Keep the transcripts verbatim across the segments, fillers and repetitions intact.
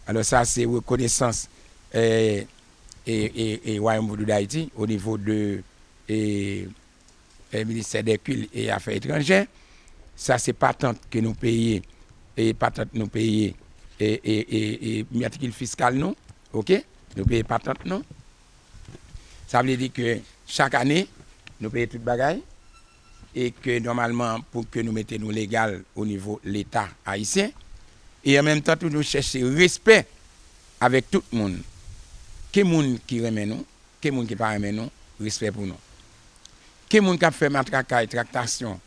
Alò, sa se rekonesans, e, e, e, e Wayòm Vodou d Ayiti o nivo de, e, e, Ministè dè Kilt e Afè Etranjè. Sa se patant ke nou peye, e patant nou peye, e, e, e, e matrikil fiskal nou, oke? Nou peye patant nou. Sa vle di ke chak ane, nou peye tout bagay, e ke nòmalman pou ke nou mete nou legal o nivo Leta ayisyen, e an menm tan tou nou chèche respè avèk tout moun. Ke moun ki renmen nou, ke moun ki pa renmen nou, respè pou nou. Ke moun k ap fè matrakay, traktasyon,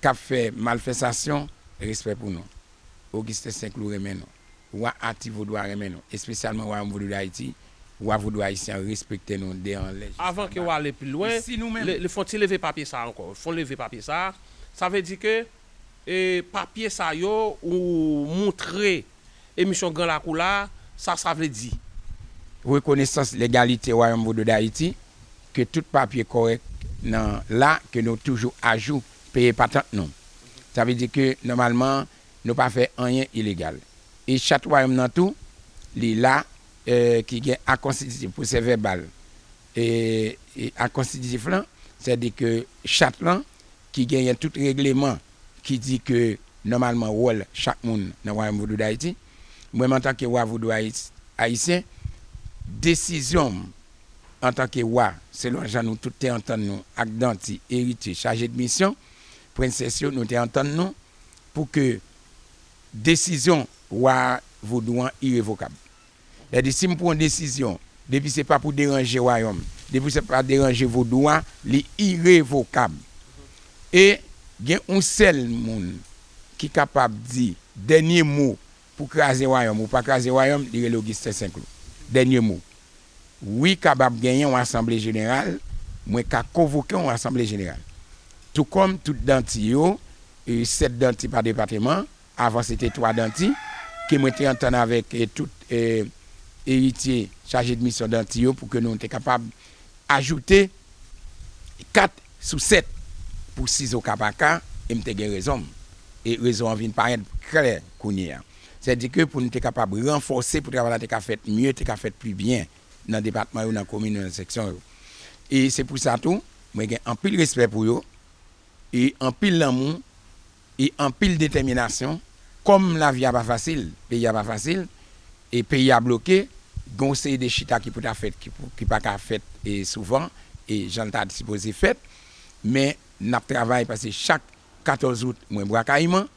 k ap fè malvèsasyon, respè pou nou. Augustin Saint-Cloud renmen nou. Wa Ati Vodou a renmen nou. Espesyalman Wayòm Vodou d Ayiti, Wa Vodou Ayisyen an respekte nou de anlè jiska anba. Avan ke w ale pi lwen, e si nou menm, le, le fon ti leve papye sa a ankò. Fon leve papye sa a. Sa vle di ke, e, papye sa yo ou montre emisyon Gran Lakou la, sa sa vle di? Rekonesans legalite Wayòm Vodou d Ayiti, ke tout papye kòrèk nan la, ke nou toujou ajou, peye patant nou. Sa vle di ke nòmalman, nou pa fè anyen ilegal. E chat wayòm nan tou, li la, e, ki gen ak konstititif, pwosè vèbal, e, e ak konstititif lan, sètadi ke chat lan, ki genyen tout regleman ki di ke nòmalman wòl chak moun nan Wayòm Vodou d Ayiti. Mwen menm antanke wa vodou ayis-, ayisyen, desizyon m antanke wa, selon jan nou tout te antann nou ak Danti, Eritye, chaje de misyon, prensès yo, nou te antann nou pou ke desizyon wa vodou an irevokab. Sètadi, si m pran yon desizyon, depi se pa pou deranje wayòm, depi se pa deranje vodou a, li irevokab. E gen yon sèl moun ki kapab di dènye mo pou kraze wayòm ou pa kraze wayòm, li rele Augustin Saint-Cloud. Dènye mo. Wi, kapab genyen yon asanble jeneral, mwen ka konvoke yon asanble jeneral. Tou kòm tout Danti yo, e, sèt Danti pa depatman, avan se te twa Danti, ke mwen te antann avèk, e, tout, e, eritye chaje de misyon Danti yo pou ke nou te kapab ajoute kat sou sèt pou sis okapaka, e m te gen rezon m. E rezon an vin parèt klè kounye a. Sètadi ke pou nou te kapab ranfòse, pou travay la te ka fèt mye, te ka fèt pi byen nan depatman yo, nan komin yo, nan seksyon yo. E se pou sa tou, mwen gen anpil respè pou yo, e anpil lanmou, e anpil detèminasyon. Kòm lavi a pa fasil, peyi a pa fasil, e peyi a bloke, gen yon seri de chita ki pou ta fèt, ki pou, ki pa ka fèt, e souvan, e jan l ta sipoze fèt, men n ap travay paske chak katòz out, mwen Bwa Kayiman,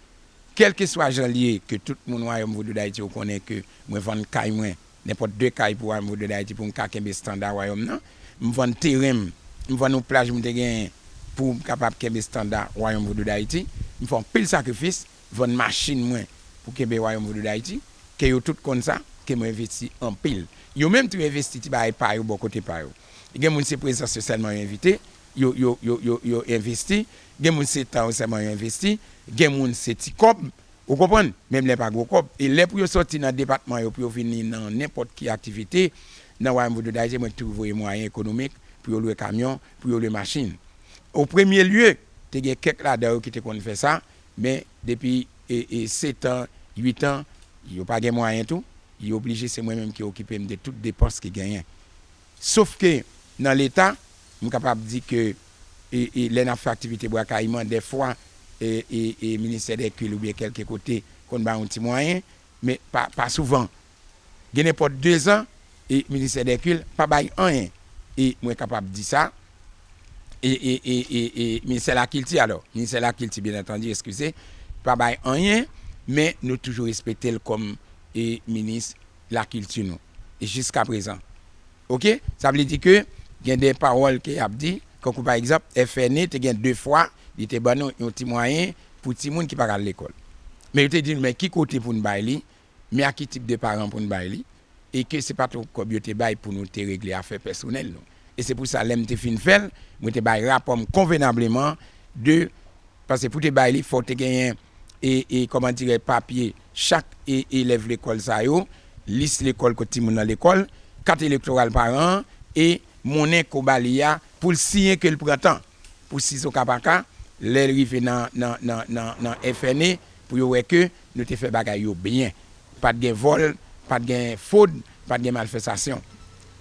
kèlkeswa jan l ye, ke tout moun Wayòm Vodou d Ayiti yo konnen ke mwen vann kay mwen, nenpòt de kay pou Wayòm Vodou d Ayiti pou m ka kenbe estanda Wayòm nan. M vann teren m, m vann yon plaj m te genyen pou m kapab kenbe estanda Wayòm Vodou d Ayiti. M fè anpil sakrifis, vann machin mwen pou kenbe Wayòm Vodou d Ayiti. Ke yo tout konn sa, ke mwen envesti anpil. Yo menm tou envesti ti bagay pa yo bò kote pa yo. Gen moun se prezans yo sèlman yo envite, yo, yo, yo, yo, yo envesti. Gen moun se tan yo sèlman yo envesti. Gen moun se ti kòb. Ou konprann? Menm lè pa gwo kòb. E lè pou yo sòti nan depatman yo, pou yo vini nan nenpòt ki aktivite, nan Wayòm Vodou d Ayiti, mwen toujou voye mwayen ekonomik pou yo lwe kamyon, pou yo lwe machin. O premye lye, te gen kèk ladan yo ki te konn fè sa, men depi, e, e, sèt an, uit an, yo pa gen mwayen tou, yo oblije se mwen menm ki okipe m de tout depans ki genyen. Sof ke nan Leta, m kapab di ke, e, e, lè n ap fè aktivite Bwa Kayiman, dèfwa, e, e, e, Ministè dè Kilt oubyen kèlke kote konn ba yon ti mwayen, men pa, pa souvan. Gen nenpòt dezan, e Ministè dè Kilt pa bay anyen. E mwen kapab di sa, e, e, e, e, e Ministè Lakilti, alò, Ministè Lakilti, byen antandi, eskize, pa bay anyen, men nou toujou respekte l kòm, e, minis lakilti nou. E jiska prezan. Oke? Sa vle di ke gen de pawòl ke y ap di, kankou pa egzanp, F N E te gen de fwa, li te ban nou yon ti mwayen pou timoun ki pa ka al lekòl. Men yo te di nou, men ki kote pou n bay li, men a ki tip de paran pou n bay li, e ke se pa t yon kòb yo te bay pou nou te regle afè pèsonèl nou. E se pou sa, lè m te fin fè l, mwen te bay rapò m konvenableman de, paske pou te bay li, fò w te genyen, e, e, kòman dirè, papye chak, e, elèv lekòl sa yo, lis lekòl kote timoun nan lekòl, kat elektoral paran an, e monnen ke w ba li a, pou l siyen ke l pran tan pou sizoka pa ka, lè l rive nan, nan, nan, nan, nan F N E, pou yo wè ke nou te fè bagay yo byen. Pa t gen vòl, pa t gen fwod, pa t gen malfèsasyon.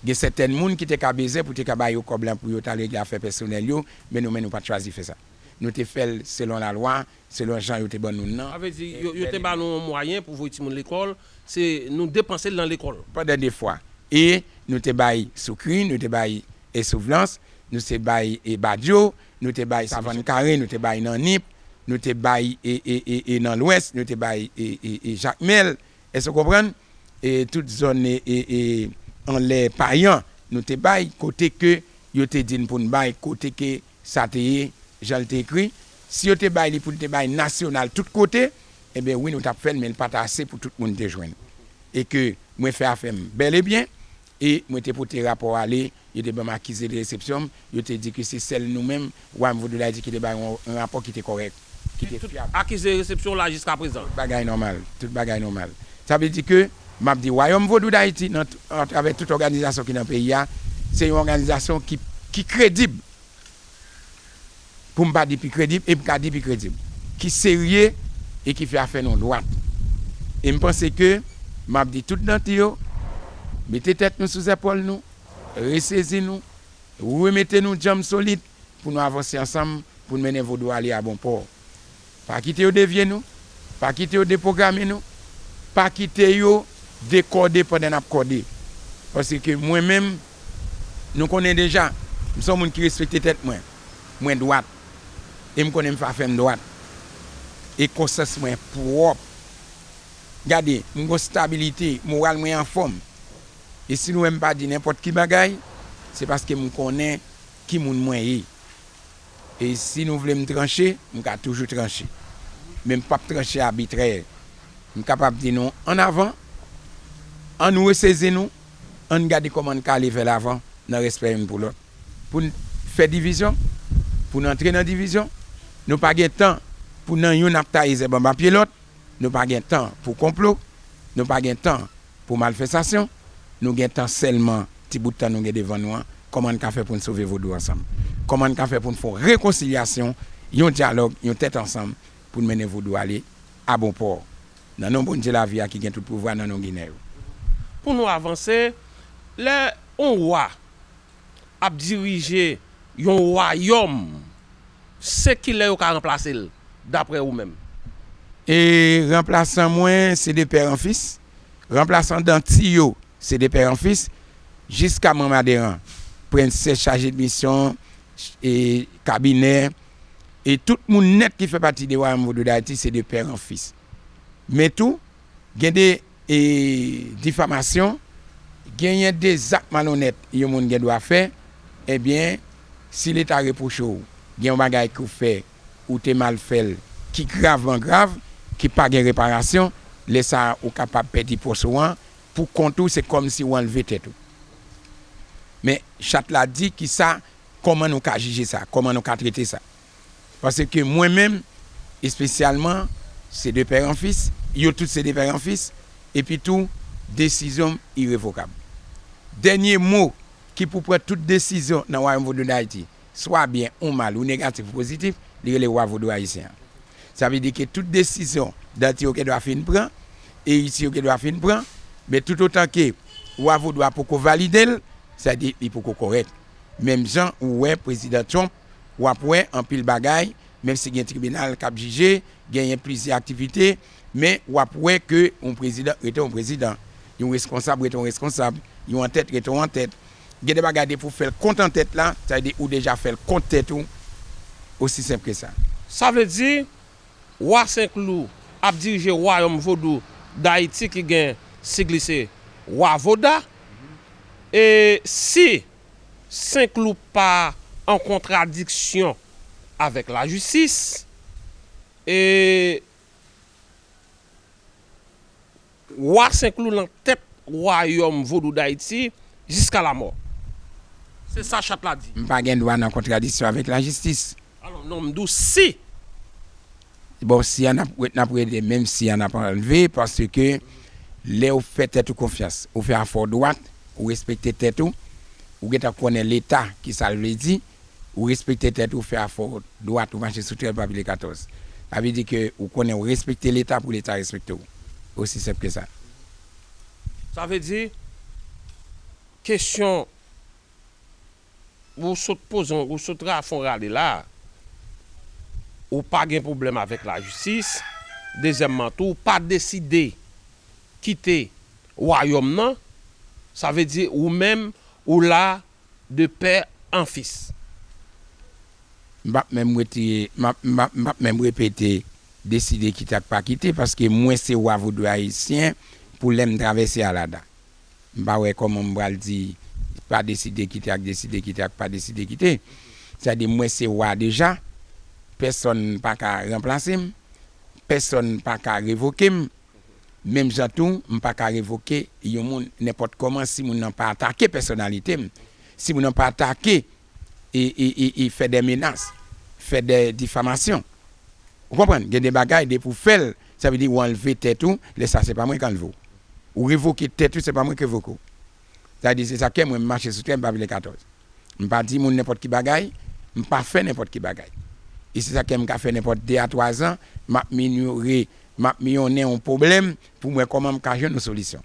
Gen sètèn moun ki te ka bezwen pou te ka ba yo kòb la pou yo t al regle afè pèsonèl yo, men nou menm nou pa t chwazi fè sa. Nou te fè l selon lalwa, selon jan yo te ban nou l lan. Sa vle di, yo, yo te ba nou yon mwayen pou voye timoun lekòl, se nou depanse l nan lekòl. Pandan de fwa. E nou te bay Soukri, nou te bay e Souvlans, nou te bay e Badyo, nou te bay Savann Kare, nou te bay nan Nip, nou te bay e, e, e, e nan Lwès, nou te bay e, e, e Jakmèl. Èske w konprann? E tout zòn e, e, e anlè Payan, nou te bay, kote ke yo te di n pou n bay, kote ke sa te ye, jan l te ekri. Si yo te bay li pou l te bay nasyonal tout kote, ebyen wi, nou t ap fè l, men l pa t ase pou tout moun te jwenn. E ke mwen fè afè m bèl e byen, e mwen te pote rapò ale, yo te ban m akize de resepsyon m, yo te di ke se sèl nou menm, Wayòm Vodou Dayiti ki te bay yon, yon rapò ki te kòrèk, ki te fyab. Akize resepsyon w la jiska prezan. Tout bagay nòmal, tout bagay nòmal. Sa vle di ke m ap di Wayòm Vodou Dayiti, nan t-, atravè tout òganizasyon ki nan peyi a, se yon òganizasyon ki, ki kredib. Pou m pa di pi kredib, e m ka di pi kredib, ki serye e ki fè afè nou dwat. E m panse ke m ap di tout danti yo, mete tèt nou sou zèpòl nou, resezi nou, remete nou djanm solid pou nou avanse ansanm, pou n mennen Vodou ale a bon pò. Pa kite yo devye nou, pa kite yo depwograme nou, pa kite yo dekòde pandan n ap kòde. Paske mwen menm, nou konnen deja, m se yon moun ki respekte tèt mwen. Mwen dwat. E m konnen m fè afè m dwat. E konsyans mwen pwòp. Gade, m gon stabilite, moral mwen anfòm. E si nou wè m pa di nenpòt ki bagay, se paske m konnen ki moun mwen ye. E si nou vle m tranche, m ka toujou tranche. Men m p ap tranche abitrè. M kapab di nou ann avan, ann resezi nou, ann gade kòman n ka ale vè lavan nan respè youn pou lòt. Pou n fè divizyon, pou n antre nan divizyon, nou pa gen tan pou nan youn ap taye zèb anba pye lòt, nou pa gen tan pou konplo, nou pa gen tan pou malfèstasyon, nou gen tan sèlman ti bout tan nou gen devan nou an, kòman n ka fè pou n sove Vodou ansanm? Kòman n ka fè pou n fè yon rekonsilyasyon, yon dyalòg, yon tèt ansanm pou n mennen Vodou ale a bon pò? Nan non Bondye lavi a ki gen tout pouvwa, nan non Ginen yo. Pou nou avanse, lè yon wa ap dirije yon wayòm, se kilè yo ka ranplase l, daprè ou menm? E ranplasan mwen, se de pè an fis. Ranplasan danti yo, se de pè an fis. Jiska manm aderan, prensès, chaje de misyon, e kabinè, e tout moun nèt ki fè pati de Wayòm Vodou Dayiti, se de pè an fis. Men tou, gen de, e, difamasyon, genyen de zak malonèt yon moun gen dwa fè, ebyen, si Leta repwoche w, gen yon bagay ke w fè, ou te mal fè l, ki gravman grav, ki pa gen reparasyon, lè sa a, ou kapab pèdi pòs ou an, pou kont ou, se kòmsi w anlve tèt ou. Men, chat la di kisa, kòman nou ka jije sa, kòman nou ka trete sa. Paske mwen menm, espesyalman, se de pè an fis, yo tout se de pè an fis, epi tou, desizyon m irevokab. Dènye mo ki pou pran tout desizyon nan Wayòm Vodou Dayiti, swa byen ou mal, ou negatif ou pozitif, li rele Wa Vodou Ayisyen an. Sa vle di ke tout desizyon danti yo gen dwa fin pran, eriti yo gen dwa fin pran, men toutotan ke Wa Vodou a poko valide l, sa vle di li poko kòrèk. Menm jan ou wè prezidan Trump, w ap wè anpil bagay, menm si gen tribinal k ap jije, genyen plizyè aktivite, men w ap wè ke yon prezidan rete yon prezidan. Yon reskonsab rete yon reskonsab, yon antèt rete yon antèt. Gen de bagay depi w fè l kont antèt la, sa vle di ou deja fè l kont tèt ou, osi senp ke sa. Sa vle di, Wa Senklou ap dirije Wayòm Vodou Dayiti ki gen sig li se Wa Voda. E si Senklou pa an kontradiksyon avèk lajistis, e Wa Senklou nan tèt Wayòm Vodou Dayiti jiska lamò. Se sa chat la di. M pa gen dwa nan kontradiksyon avèk lajistis. Alò, non, m di w si. Bon, si a n ap, n ap rele, menm si a n ap anlve, paske lè w fè tèt ou konfyans, ou fè afè w dwat, ou respekte tèt ou, ou gentan konnen Leta, kisa l vle di, ou respekte tèt ou, fè afè w dwat, ou mache sou trèl pa pile katòz. Sa vle di ke ou konnen ou respekte Leta pou Leta respekte w. Osi senp ke sa. Sa vle di, kesyon ou sot poze, ou sot ra-, fè yon rale la, ou pa gen pwoblèm avèk lajistis. Dezyèmman tou, ou pa deside kite wayòm nan. Sa vle di, ou menm, ou la de pè an fis. M p ap menm retire, m ap, m ap, m p ap menm repete deside kite ak pa kite, paske mwen se wa vodou ayisyen pou lè m travèse Alada. M pa wè kòman m pral di pa deside kite ak deside kite ak pa deside kite. Sa di mwen se wa deja, pèsonn pa ka ranplase m, pèsonn pa ka revoke m, menm jan tou, m pa ka revoke yon moun nenpòt kòman si moun nan pa atake pèsonalite m, si moun nan pa atake e, e, e, e fè de menas, fè de difamasyon. Ou konprann? Gen de bagay, depi w fè l, sa vle di w anlve tèt ou, lè sa se pa mwen k anlve w. Ou revoke tèt ou, se pa mwen k revoke w. Sa vle di se sa k fè mwen m mache sou tè, m pa vle katòz. M pa di moun nenpòt ki bagay, m pa fè nenpòt ki bagay. E se sa k fè m ka fè nenpòt de a twa zan, m ap minyore, m ap miyonnen yon pwoblèm pou m wè kòman m ka jwenn yon solisyon.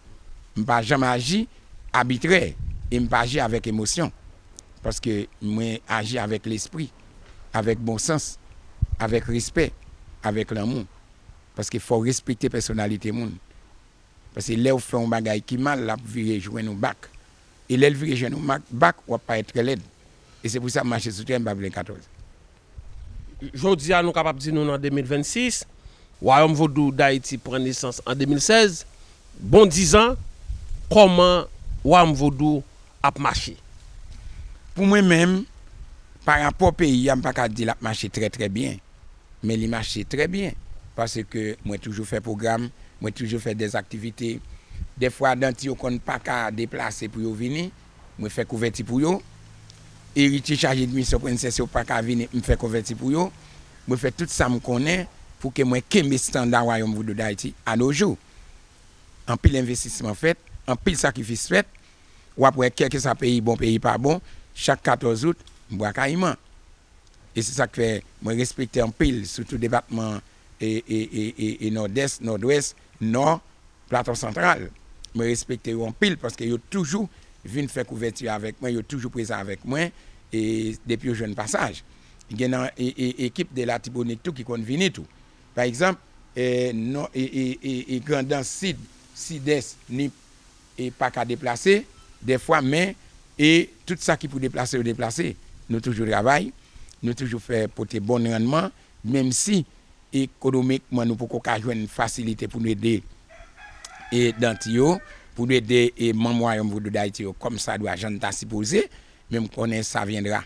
M pa janm aji abitrè e m pa aji avèk emosyon. Paske mwen aji avèk lespri, avèk bon sans, avèk respè, avèk lanmou. Paske fò w respekte pèsonalite moun. Paske lè w fè yon bagay ki mal, l ap vire jwenn ou bak. E lè l vire jwenn ou mak- bak, w ap parèt trè lèd. E se pou sa m mache sou tè, m pa vle katòz. Jodi a, nou kapab di nou nan de mil vennsis, Wayòm Vodou Dayiti pran nesans an de mil sèz. Bon dizan, kòman Wayòm Vodou ap mache? Pou mwen menm, pa rapò peyi a, m pa ka di l ap mache trè, trè byen. Men li mache trè byen. Paske mwen toujou fè pwogram, mwen toujou fè dèzaktivite. Dèfwa, danti yo konn pa ka deplase pou yo vini, mwen fè kouvèti pou yo. Eritye chaje de misyon, prensès yo pa ka vini, m fè kouvèti pou yo. Mwen fè tout sa m konnen pou ke mwen kenbe estanda Wayòm Vodou Dayiti a no jou. Anpil envestisman fèt, anpil sakrifis fèt. W ap wè, kèlkeswa peyi bon, peyi pa bon, chak katòz out, m bwa kayiman. E se sa k fè mwen respekte anpil, sitou depatman e, e, e, e, e Nòdès, Nòdwès, Nò, Plato Santral. Mwen respekte yo anpil paske yo toujou vin fè kouvèti avèk mwen, yo toujou prezan avèk mwen e depi yo jwenn pasaj. Gen nan e, e, ekip de Latibonit tou ki konn vini tou. Pa egzanp, e, non, e, e, e, e Grandans Sid, Sidès, Nip, e pa ka deplase dèfwa, men e tout sa ki pou deplase yo deplase. Nou toujou travay, nou toujou fè pote bon rannman, menm si ekonomikman nou poko ka jwenn fasilite pou nou ede e danti yo, pou nou ede e manm Wayòm Vodou Dayiti yo kòmsadwa jan n ta sipoze, men m konnen sa vyendra.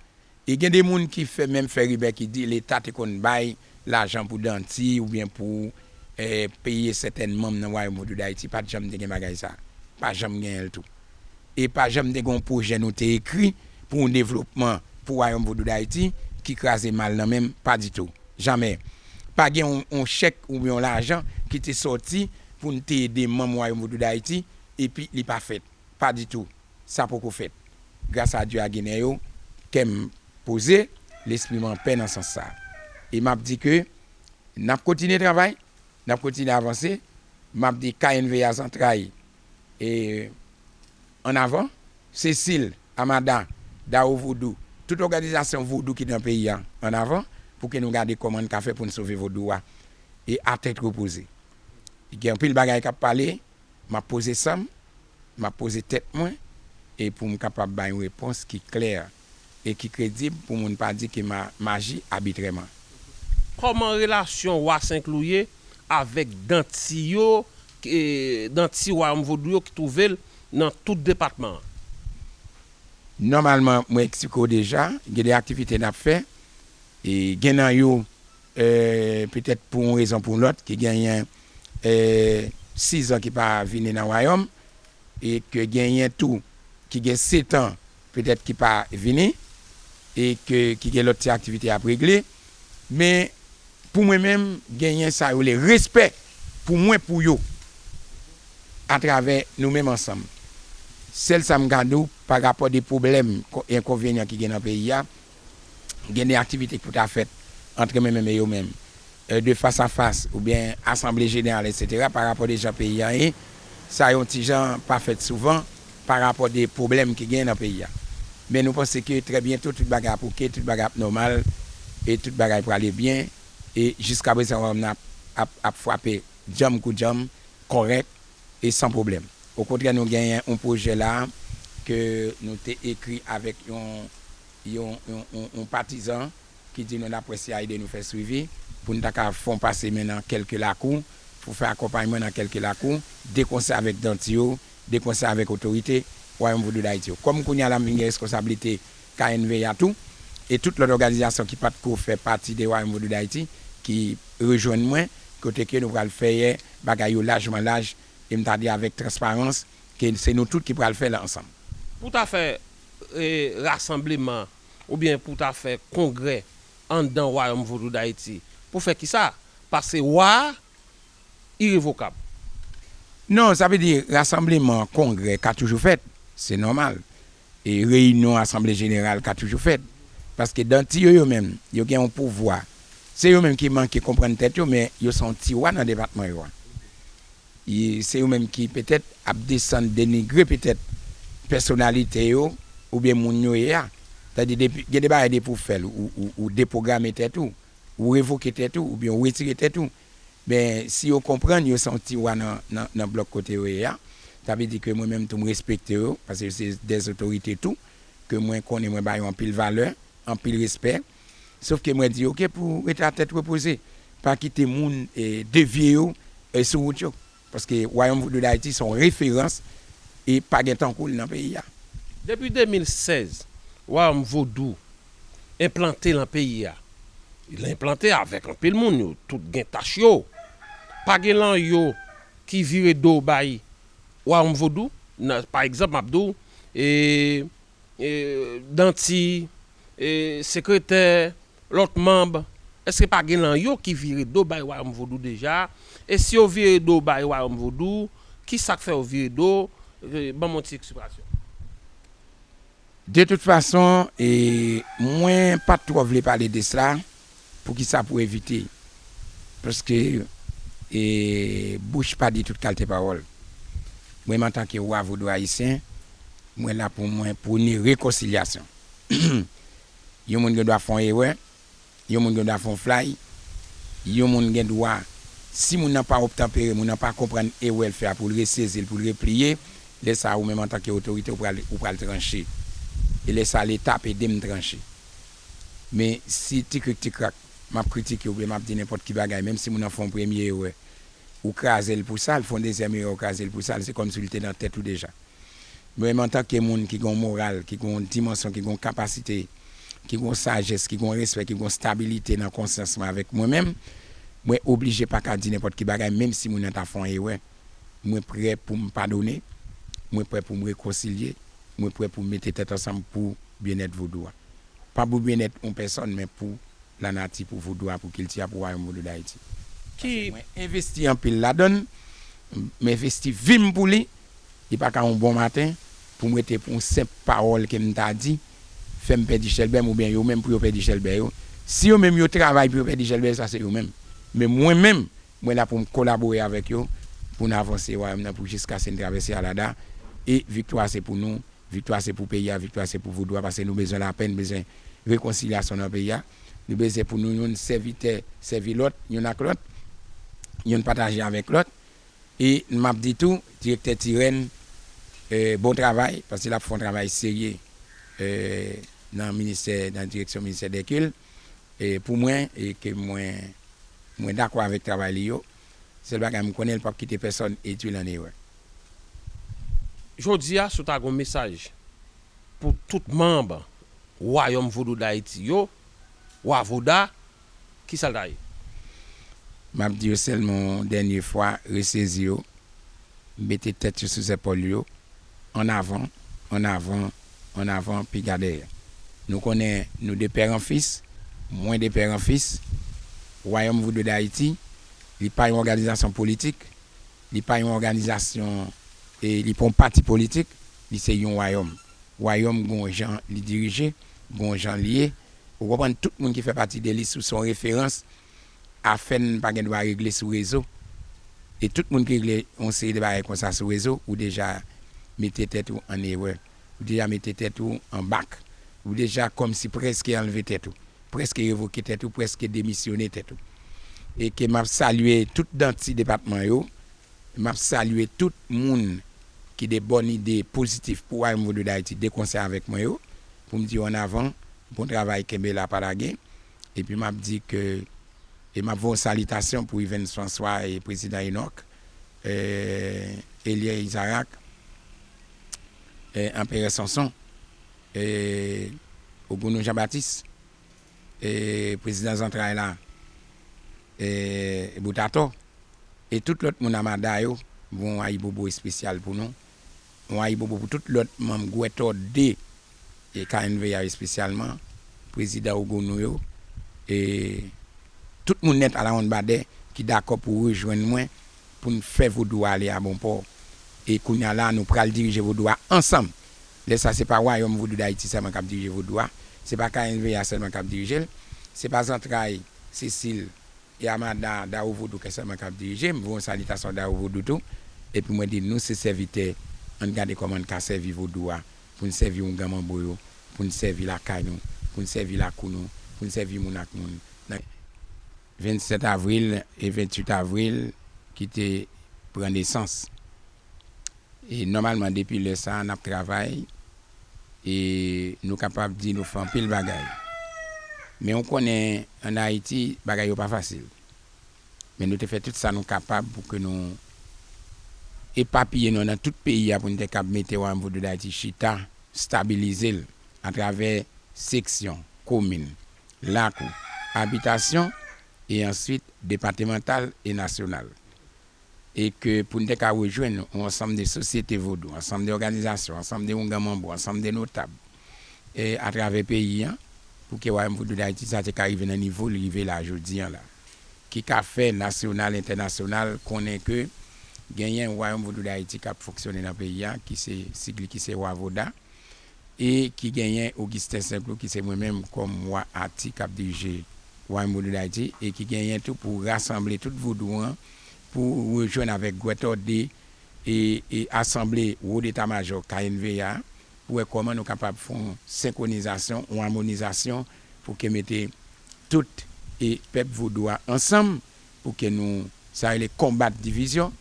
E gen de moun ki fè menm fè rimè ki di Leta te konn bay lajan pou danti oubyen pou e, peye sètèn manm nan Wayòm Vodou Dayiti, pa t janm te gen bagay sa. Pa janm genyen l tou. E pa janm te gen yon pwojè nou te ekri pou yon devlopman pou Wayòm Vodou Dayiti ki kraze mal nan men m, pa ditou. Jamè. Pa gen yon, yon chèk oubyen yon lajan ki te sòti pou n te ede manm Wayòm Vodou Dayiti epi li pa fèt. Pa ditou. Sa poko fèt. Gras a Dye a Ginen yo, kè m poze, lespri m anpè nan sans sa. E m ap di ke n ap kontinye travay, n ap kontinye avanse. M ap di K N V A Zantray e ann avan, Sesil, Amada, Dawo Vodou, tout òganizasyon vodou ki nan peyi a ann avan pou ke nou gade kòman n ka fè pou n sove vodou a e a tèt repoze. Gen anpil bagay k ap pale, m ap poze san m, m ap poze tèt mwen e pou m kapab bay yon repons ki klè e ki kredib pou moun pa di ke m a- m aji abitrèman. Kòman relasyon Wa Senklouye avèk danti yo, e, danti Wayòm Vodou yo ki twouve l nan tout depatman an? Nòmalman, mwen eksplike w deja, gen de aktivite n ap fè. E gen nan yo, e, petèt pou yon rezon pou lòt, ki genyen e, sizan ki pa vini nan Wayòm, e ke genyen tou ki gen setan petèt ki pa vini, e ke, ki gen lòt ti aktivite y ap regle. Men, pou mwen menm, genyen sa yo rele respè pou mwen, pou yo, atravè nou menm ansanm. Sèl sa m ka di w, pa rapò de pwoblèm, ko- enkonvenyan ki gen nan peyi a, gen de aktivite ki pou ta fèt ant mwen menm e yo menm, e, de fas a fas, oubyen asanble jeneral, etsetera, pa rapò de jan peyi a ye, Sa yon ti jan pa fèt souvan pa rapò de pwoblèm ki gen nan peyi a. Men nou panse ke trè byento tout bagay ap oke, tout bagay ap nòmal, e tout bagay prale byen, e jiskaprezan wayòm nan ap, ap, ap frape djanm kou djanm, kòrèk, e san pwoblèm. Okontrè, nou genyen yon pwojè la ke nou te ekri avèk yon, yon, yon, yon, yon patizan ki di nou n ap wè si a ede nou fè swivi pou n ta ka fè yon pase men nan kèlke lakou, pou fè akonpayman nan kèlke lakou, de konsè avèk danti yo, de konsè avèk otorite Wayòm Vodou Dayiti yo. Kòm kounye a la m vin gen reskonsablite K N V A tou, e tout lòt òganizasyon ki pa t ko fè pati de Wayòm Vodou Dayiti, ki rejwenn mwen, kote ke nou pral fè bagay yo lajman laj, e m ta di avèk transparans, ke se nou tout ki pral fè l ansanm. Pou ta fè, e, rasanbleman, oubyen pou ta fè kongrè anndan Wayòm Vodou Dayiti, pou fè kisa? Paske wa a irevokab. Non, sa vle di rasanbleman, kongrè ka toujou fèt. Se nòmal. E reyinyon asanble jeneral ka toujou fèt. Paske danti yo, yo menm, yo gen yon pouvwa. Se yo menm ki manke konprann tèt yo, men yo se yon ti wa nan depatman yo a. E se yo menm ki petèt ap desann, denigre petèt pèsonalite yo oubyen moun yo ye a. Sètadi depi, gen de bagay depi w fè l, ou, ou, ou depwograme tèt ou, ou revoke tèt ou, oubyen ou retire tèt ou. Men, si yo konprann, yo se yon ti wa nan, nan, nan blòk kote yo ye a. Sa vle di ke mwen menm tou, m respekte yo, paske yo se dè otorite tou, ke mwen konnen, mwen ba yo anpil valè, anpil respè. Sof ke mwen di, oke, pou rete a tèt repoze, pa kite moun, e, devye yo, e, sou wout yo. Paske Wayòm Vodou Dayiti se yon referans e pa gen tankou l nan peyi a. Depi de mil sèz, Wayòm Vodou enplante nan peyi a. Li enplante avèk anpil moun, yo tout gen tach yo. Pa gen lan yo ki vire do bay Wayòm Vodou. Nan, pa egzanp, m ap di w, e, e, danti, e, sekretè, lòt manm, èske pa gen lan yo ki vire do bay Wayòm Vodou deja? E si yo vire do bay Wayòm Vodou, ki sa k fè yo vire do? E, ban m yon ti eksplikasyon. De tout fason, e, mwen pa t twò vle pale de sa. Poukisa? Pou evite. Paske, e, bouch pa di tout kalte pawòl. Mwen menm, antanke wa vodou ayisyen, mwen la pou mwen pwone rekonsilyasyon. Yon moun gen dwa fè yon erè, yon moun gen dwa fè yon flay, yon moun gen dwa, si moun nan pa obtanpere, moun nan pa konprann erè l fè a, pou l resezi l, pou l repliye, lè sa a, ou menm antanke otorite, ou pral, ou pral tranche. E lè sa a, Leta ap ede m tranche. Men si ti krik ti krak, m ap kritike oubyen m ap di nenpòt ki bagay, menm si moun nan fè yon premye erè, ou kraze l pou sa, l fè yon dezyèm erè, ou kraze l pou sa, se kòmsi l te nan tèt ou deja. Mwen menm, antanke moun ki gen yon moral, ki gen yon dimansyon, ki gen yon kapasite, ki gen yon sajès, ki gen yon respè, ki gen yon stabilite nan konsyans mwen avèk mwen menm, mwen oblije pa ka di nenpòt ki bagay, menm si moun nan ta fè yon erè. Mwen prè pou m padone, mwen prè pou m rekonsilye, mwen prè pou m mete tèt ansanm pou byennèt vodou a. Pa pou byennèt yon pèsòn, men pou lanati, pou vodou a, pou kilti a, pou Wayòm Vodou Dayiti. Paske mwen envesti anpil ladan l, m envesti vi m pou li, li pa ka yon bon maten pou m rete pou yon senp pawòl ke m ta di, fè m pèdi chèlbè m oubyen yo menm pou yo pèdi chèlbè yo. Si yo menm yo travay pou yo pèdi chèlbè yo, sa se yo menm. Men mwen menm, mwen la pou m kolabore avèk yo, pou n avanse Wayòm nan, pou jiskaske n travèse Alada, e viktwa se pou nou, viktwa se pou peyi a, viktwa se pou vodou a, paske nou bezwen lapè, nou bezwen rekonsilyasyon nan peyi a. Nou bezwen pou nou youn sèvitè, sèvi lòt, youn ak lòt, youn pataje avèk lòt. E m ap di tou, direktè Tirèn, e, bon travay, paske l ap fè yon travay serye, e, nan ministè, nan direksyon ministè dè kilt. E pou mwen, e ke mwen, mwen dakò avèk travay li yo, sèl bagay m konnen, l p ap kite pèsòn edui l an erè. Jodi a, si w ta gen yon mesaj pou tout manm Wayòm Vodou Dayiti yo, Wa Voda, kisa l ta ye? M ap di yo sèlman yon dènye fwa, resezi yo, mete tèt yo sou zèpòl yo, ann avan, ann avan, ann avan, piga dèyè. Nou konnen nou de pè an fis, mwen de pè an fis, Wayòm Vodou Dayiti, li pa yon òganizasyon politik, li pa yon òganizasyon, e li pa yon pati politik, li se yon wayòm. Wayòm gon jan li dirije, gon jan li ye. Ou konprann, tout moun ki fè pati de li, si w se yon referans, afè n pa gen dwa regle sou rezo. E tout moun ki regle yon seri de bagay konsa sou rezo, ou deja mete tèt ou an erè. Ou deja mete tèt ou an bak. Ou deja kòmsi prèske anlve tèt ou. Prèske revoke tèt ou, prèske demisyone tèt ou. E ke m ap salye tout danti depatman yo, m ap salye tout moun ki de bòn ide pozitif pou Wayòm Vodou Dayiti de konsè avèk mwen yo, pou m di yo ann avan, bon travay, kenbe la, pa lage. Epi m ap di ke, e m ap voye yon salitasyon pou Yvens François e Prezidan Enoch, e Elie Isaac, e Anperè Sonson, e Ogounou Jean Baptiste, e Prezidan Zantray la, e Boutato, e tout lòt moun Amada yo, m voye yon ayibobo espesyal pou nou. Yon ayibobo pou tout lòt manm Gwètò de e K N V A espesyalman, Prezidan Ogounou yo, e tout moun nèt alawonnbadè ki dakò pou rejwenn mwen pou n fè vodou a ale a bon pò. E kounye a la, nou pral dirije vodou a ansanm. Lè sa, se pa Wayòm Vodou Dayiti sèlman k ap dirije vodou a, se pa K N V A sèlman k ap dirije l, se pa Zantray, Sesil, e Amada, Dawo Vodou k sèlman k ap dirije, m voye yon salitasyon Dawo Vodou tou, epi mwen di nou se sèvitè, ann gade kòman n ka sèvi vodou a, pou n sèvi oungan manbo yo, pou n sèvi lakay nou, pou n sèvi lakou nou, pou n sèvi moun ak moun. Nan vennsèt avril e venntuit avril ki te pran nesans. E nòmalman, depi lè sa a, n ap travay, e nou kapab di nou fè anpil bagay. Men ou konnen, ann Ayiti, bagay yo pa fasil. Men nou te fè tout sa nou kapab pou ke nou epapiye nou nan tout peyi a, pou nou te kab mete Wayòm Vodou Dayiti chita, stabilize l atravè seksyon, komin, lakou, abitasyon, e answit depatmantal e nasyonal. E ke pou n te ka rejwenn yon ansanm de sosyete vodou, ansanm de òganizasyon, ansanm de oungan manbo, ansanm de notab, e atravè peyi an, pou ke Wayòm Vodou Dayiti sa te ka rive nan nivo l rive la jodi an la. Ki ka fè nasyonal, entènasyonal konnen ke genyen Wayòm Vodou Dayiti k ap fonksyone nan peyi a, ki se sig li ki se WAVODA, e ki genyen Augustin Saint-Cloud, ki se mwen menm kòm wa Ati k ap dirije Wayòm Vodou Dayiti, e ki genyen tou pou rasanble tout vodou an, pou rejwenn avèk Gwètò de e, e asanble wo deta majò K N V A, pou wè kòman nou kapab fè yon senkronizasyon, yon amonizasyon, pou ke mete tout e pèp vodou a ansanm, pou ke nou, sa rele konbat divizyon,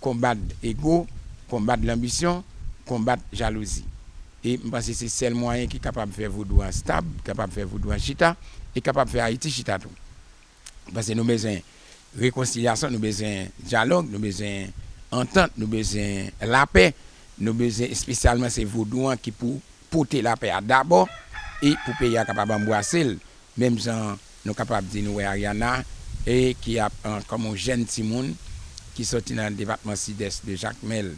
konbat ego, konbat lanbisyon, konbat jalouzi. E m panse se sèl mwayen ki kapab fè vodou a stab, kapab fè vodou a chita, e kapab fè Ayiti chita tou. Paske nou bezwen rekonsilyasyon, nou bezwen dyalòg, nou bezwen antant, nou bezwen lapè, nou bezwen espesyalman se vodou an ki pou pote lapè a dabò e pou peyi a kapab anbrase l, menm jan nou kapab di nou wè Ariana e ki ap an, kòm yon jèn timoun ki soti nan depatman Sidès de Jakmèl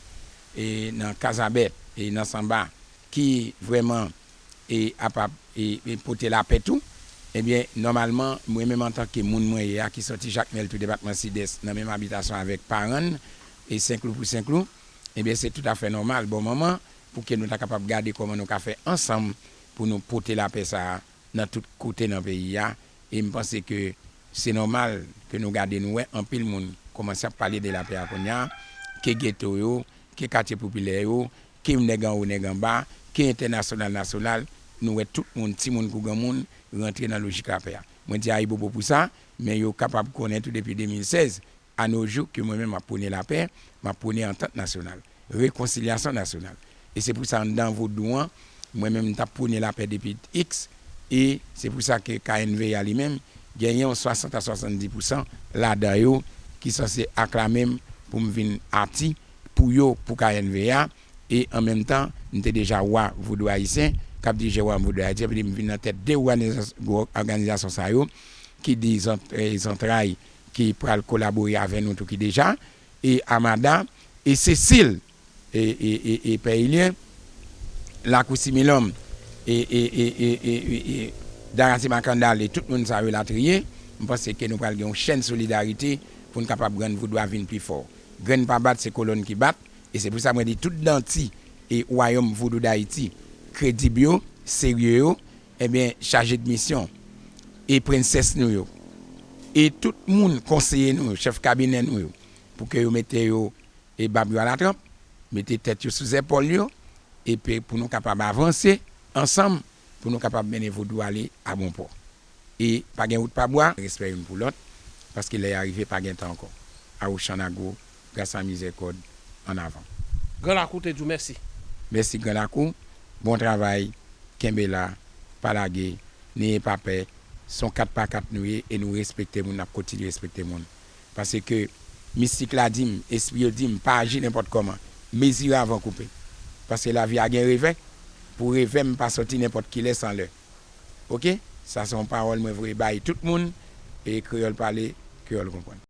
e nan Kazabèt e nan Sanba ki vrèman e ap ap e, e pote lapè tou, ebyen, nòmalman, mwen menm antanke moun mwen ye a ki soti Jakmèl tou depatman Sidès nan menm abitasyon avèk paran n e Senklou pou Senklou, ebyen, se toutafè nòmal, bon moman, pou ke nou ta kapab gade kòman nou ka fè ansanm pou nou pote lapè sa a nan tout kote nan peyi a. E m panse ke se nòmal ke nou gade nou wè anpil moun kòmanse ap pale de lapè a kounye a, ke geto yo, ke katye popilè yo, ke nèg anwo, nèg anba, ke entènasyonal, nasyonal, nou wè tout moun, timoun kou granmoun, rantre nan lojik lapè a. Mwen di ayibobo pou sa, men yo kapab konnen tou depi de mil sèz, a no jou, ke mwen menm m ap pwone lapè, m ap pwone antant nasyonal, rekonsilyasyon nasyonal. E se pou sa anndan vodou an, mwen menm m t ap pwone lapè depi X, e se pou sa ke K N V A li menm, genyen yon swasant a swasanndis pousan ladan yo ki sanse aklame m pou m vin Ati pou yo, pou K N V A, e an menm tan, m te deja wa vodou ayisyen, k ap dirije wa vodou Ayiti, epi m vin nan tèt de òganizas-, gwo òganizasyon sa yo, ki di zant-, e, Zantray, ki pral kolabore avè nou tou ki deja, e Amada, e Sesil, e, e, e, e Pè Ilyen, Lakou Similòm, e, e, e, e, e, e, e Darati Makandal, e tout moun sa yo latriye, m panse ke nou pral gen yon chèn solidarite pou n kapab rann vodou a vin pi fò. Grenn pa bat, se kolòn ki bat, e se pou sa mwen di tout danti e Wayòm Vodou Dayiti, kredib yo, serye yo, ebyen, chaje de misyon, e prensès nou yo, e tout moun, konseye nou yo, chèf kabinè nou yo, Pou ke yo mete yo e bab yo alatranp, mete tèt yo sou zèpòl yo, epi pou nou kapab avanse ansanm, pou nou kapab mennen vodou ale a bon pò. E pa gen wout pa bwa, respè youn pou lòt, paske lè a rive pa gen tan ankò. A Ocean Agro, gras a mizèrikòd, ann avan. Gran Lakou te di w mèsi. Mèsi Gran Lakou, bon travay, kenbe la, pa lage, neye pa pè, se yon kat pa kat nou ye e nou respekte moun, n ap kontinye respekte moun. Paske mistik la di m, espri yo di m, pa aji nenpòt kòman, mezire avan koupe. Paske lavi a gen revè, pou revè m pa sòti nenpòt kilè san lè. Oke? Sa se yon pawòl mwen voye bay tout moun, e kreyòl pale, kreyòl konprann.